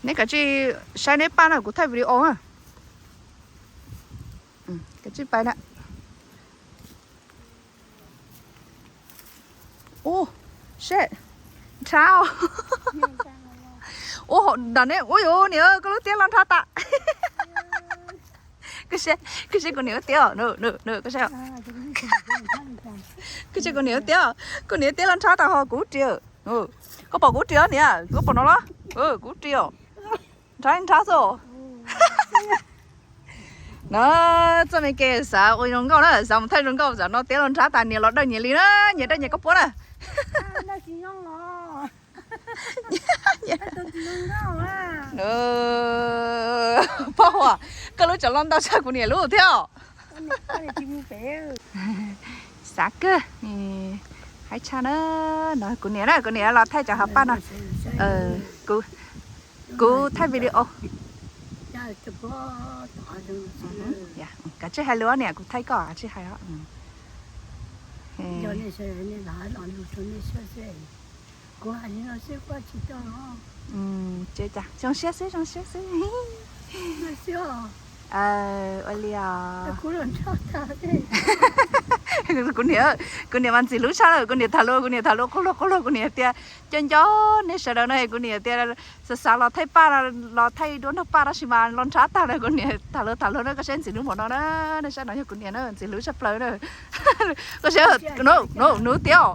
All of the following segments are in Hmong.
Neb kav tsij saib neb paj na, kuv thaij video na. Kav tsij pais na. Ub, seb, nrhab. Ub, nram ne, ub yuv niam, koj lub tiab los nrhab tas. Koj saib kuv niam lub tiab, koj saib kuv niam lub tiab, kuv niam lub tiab los nrhab tas ho kuv ris. Koj pom kuv ris niam, koj pom no los? Kuv ris os. Nrhab nrhab xwb. No, txoj me ke xav ua zoo nkauj na, xav mus thaij zoo nkauj, xav no tiab los nrhab tas niam los dawj nyias li na, nyias dawj nyias koj puab na. Pog Huas, koj lub tseem los ntau tshaj kuv niam lub thiab. Xav kawg, haib tshaj na. No kuv niam na, kuv niam los thaij cov hav paj no. Kuv thaij video. Kav tsij hais lus niam, kuv thaij koj, kav tsij hais. Zoo siab xwb, zoo siab xwb. Ua li os. Kuv niam, kuv niam mas ntxim hlub tshaj lawm, kuv niam tham lus, kuv niam tham lus quaj luag quaj luag, kuv niam tias, nco nco nej sawv daws no, kuv niam tias xav xav los thaij paj, los thaij duab nrog paj tab sis mas los nrhab tag lawm, kuv niam tham lus tham lus na, koj saib ntxim hlub npaum no na, nej saib no yog kuv niam na, ntxim hlub tshaj plaws na. Koj saib, nws tiab.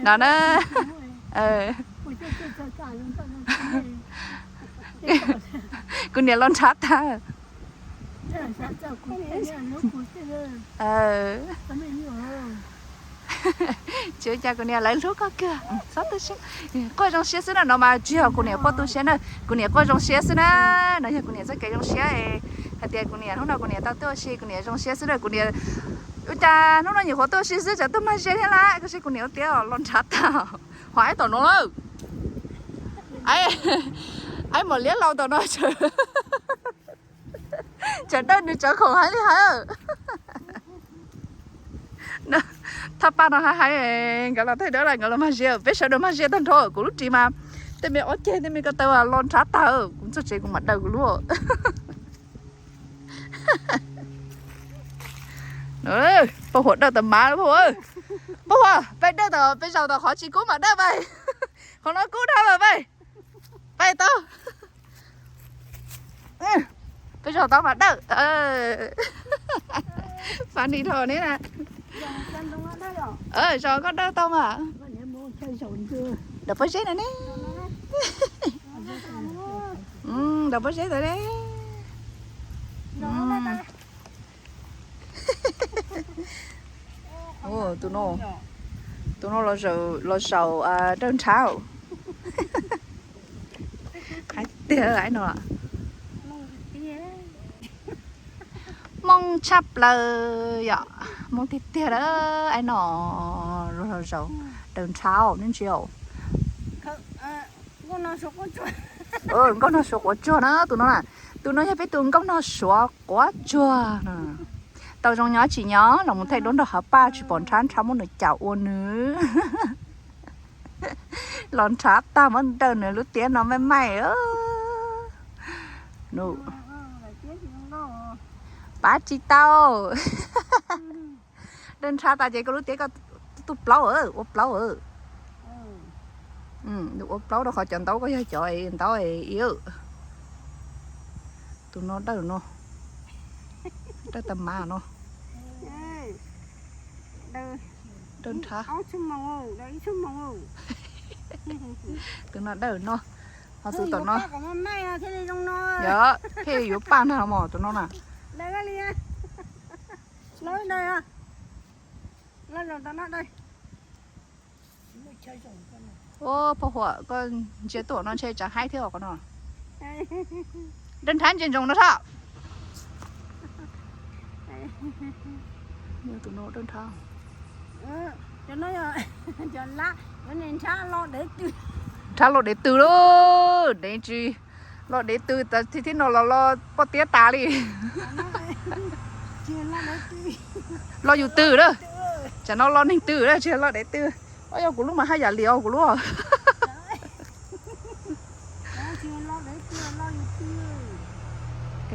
No na. Kuv niam los nrhab tag. Tsis ua cas kuv niam, lawv hlub koj kawg. Txhob tu siab, quaj zoo siab xwb na, no mas tsis yog kuv niam quaj tu siab na, kuv niam quaj zoo siab xwb na. No yog kuv niam txoj kev zoo siab, hais tias kuv niam hnub no kuv niam tau tuaj ua si, kuv niam zoo siab xwb na, kuv niam. Ua cas hnub no nyuam qhuav tuaj ua si xwb tsam tuaj mag ze thiab lawm, koj saib kuv niam lub tiab los nrhab tag. Ho aib tom no lawm. Aib mos liab laus tom no, tsam dawb nws tsov khoom hais li hais. Thaj paj no hais hais, nkawd los thaij dawb lawm, nkawd los mag ze, peb sawv daws mag ze tag nrho, kuv lub ris mas tej me ob ceg tej me ko taw los nrhab tag, kuv txog tsev kuv mam daws kuv lub. Pog Huas dawj tas mav, pog Huas, pog Huas, peb dawj tom, peb zaum tom qhov tsis kub mam dawj pais, qhov no kub dhau lawm pais, pais tau. Peb zaum tau mas dawj. Funny dhau ne na. Zaum koj dawj tau mas. Nram pob zeb no ne. Nram pob zeb ntawd ne. Tus no, tus no los zaum dawj nrhab. Hais tiag no. Mooj tshaj plaws yom, mooj tiag tiag lawm no. Zaum dawj nrhab nej ntsia. Nkauj nog suav quav tsuag na, tus no na, tus no yog peb tus nkauj nog suav quav tsuag. Tau zoo nyob tsis nyob los mus thaij duab nrog hav paj tsis pom nrhab, nrhab muab nws cam ua nws. Los nrhab tag muab dawj nws lub tiab no maij maij. Pab tsis tau. Dawj nrhab tas ces koj lub tiab koj tu plaub, ua plaub. Ua plaub rau qhov cov ntaub koj yog cov ntaub. Tus no dawj no, dawj tas mav no. Dawj nrhab. Tus no dawj no, ho tus tom no. Yog pheej yuav paj ntag mos tus no na. Ua pog Huas, koj ntsia tuaj no ntshe tsam haib thiab os qhov no. Dawj nrhab ntsia ntsoov no thaj. Tus no dawj nrhab. Nrhab los dev tw lauj, dev tsis los dev tw tas thiab no los los poj tiab tas li. Los yus tw lawm, tsam no los neeg tw lawm tsis los dev tw. Ob, yog kuv lub mas haj yam li os kuv lub.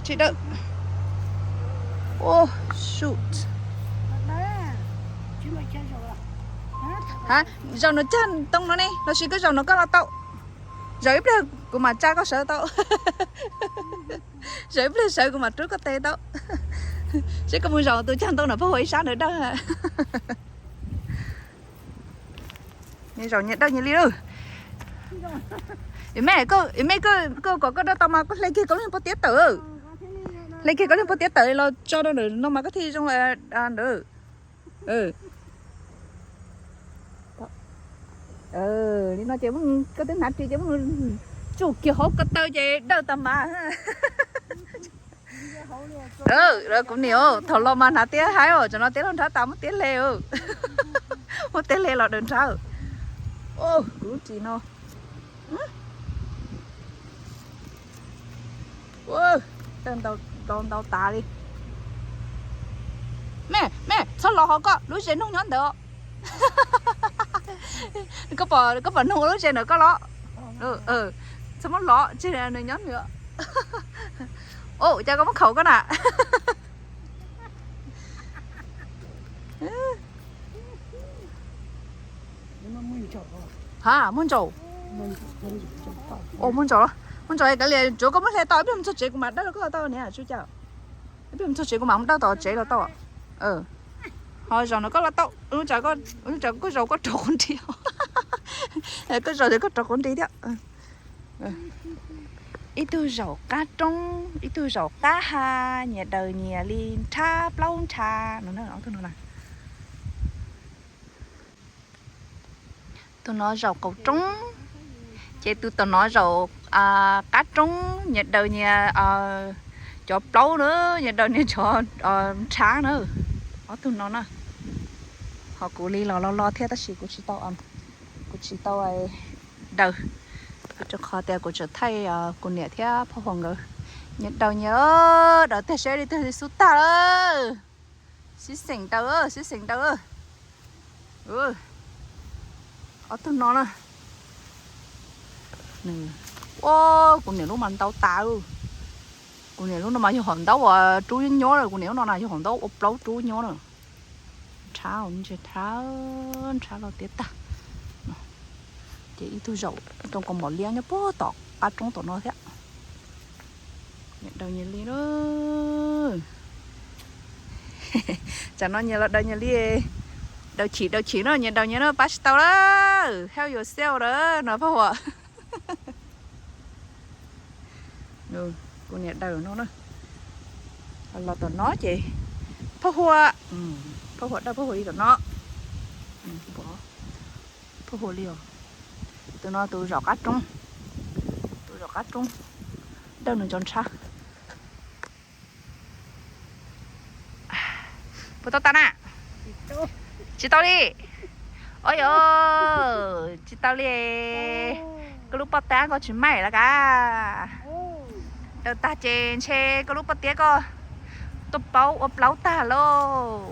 Tsis dawb. Oh, shoot. Ha, zaum no cag ntoo no ne, los sis koj zaum no koj los tau. Zaum ib pliag kuv mam tsa koj sawv tau. Zaum ib pliag sawv kuv mam rub koj tes tau. Seb koj mus zaum tus cag ntoo no puas ua ib sab ntawd dawb. Zaum nyias dawb nyias li lawm. Me, me, koj kom koj dawb tau mas koj hle kiag koj lub niag pob tiab tawm. Hle kiag koj lub niag pob tiab tawm los tso rau ntawm no mas koj thiaj zoo ntawd. Li no ces koj twb hnav ris ces muab tsuj kiag hauv ko taw ces dawb tag mas. Kuv niam, thaum los mas hnav tiab haib os, tsam no tiab loj nrhab tas muab tiab hle, muab tiab hle los daws nrhab. Kuv lub ris no ntau tas li. Me, me, txhob los hauv koj lub zes noog nyob ntawd. Koj pom noog ua lub zes ntawm koj los. Txhob muab los, nws nyob nws. Cas koj muab khaum koj na. Ha, muaj ntsaum. Muaj ntsaum, muaj ntsaum, kav liam, tsuav koj muab hle tau ib pliag mus txog tsev kuv mam dawb rau koj tau niam, tsis ua cas. Ib pliag mus txog tsev kuv mam mus dawb tom tsev los tau. Ho zaum no koj los tau, ua cas koj zaum koj rov quav nrig. Koj zaum koj rov quav nrig thiab. Ib tug zaum qab roob, ib tug zaum qab ha, nyias daws nyias li nrhab plaub nrhab no. Tus no zaum qaum roob, ces tus tom no zaum qab roob, nyias daws nyias cov plaub na, nyias daws nyias cov nrhab na. Ob tug no na, ho kuv li los los los thiab tab sis kuv tsis tau, kuv tsis tau daws, rau qhov tias kuv tseem thaij kuv niam thiab Phaj Huas nkawd. Nyias daws nyias, daws tiag seb li twg xub tag lawm. Sib xeem daws, sib xeem daws. Ob tug no na. Ua, kuv niam lub mas ntau tas. Kuv niam lub no mas yog hom ntaub uas rub nyob lawm, kuv niam lub no na yog hom ntaub ua plaub rub nyob na. Nrhab, nrhab, nrhab los tiab tag. Ces ib tug zaum rau kaus mom liab nyob puag tom qab roob tom no thiab. Nyias daws nyias li na. Tsam no nyias los daws nyias li. Daws chim daws chim no, nyias daws nyias no, pab tsis tau lawm, help yourself lawm no Phaj Huas. Kuv niam daws no na. Los tom no ces Phaj Huas, Phaj Huas daws Phaj Huas li tom no. Phaj Huas li os. Tus no tus zaum qab roob, tus zaum qab roob, daws nws cov nrhab. Puas tau tas na? Tsis tau li. Ua yog tsis tau li. Koj lub pob tab koj tsis maim lawm ka. Daws tag ces ntshe koj lub pob tiab koj tuaj plaub ua plaub tag lauj.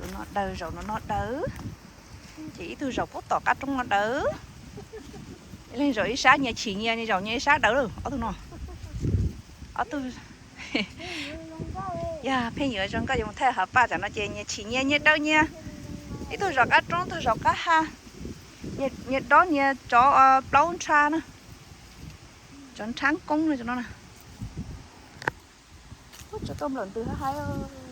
Tus no daws, zaum no no daws. Ces ib tug zaum puag tom qab roob no daws. Ib leeg zaum ib sab, nyias chim nyias, nyias zaum nyias ib sab daws lawm ob tug no. Ob tug, yog pheej yuav zoo nkauj, yuav mus thaij hav paj tam no ces nyias chim nyias, nyias daws nyias. Ib tug zaum qab roob, tug zaum qab ha. Nyias dob nyias cov plaub nrhab na. Cov nrhab koob no, cov no na. Ub, tsuas tau nplawm ntws hab hais.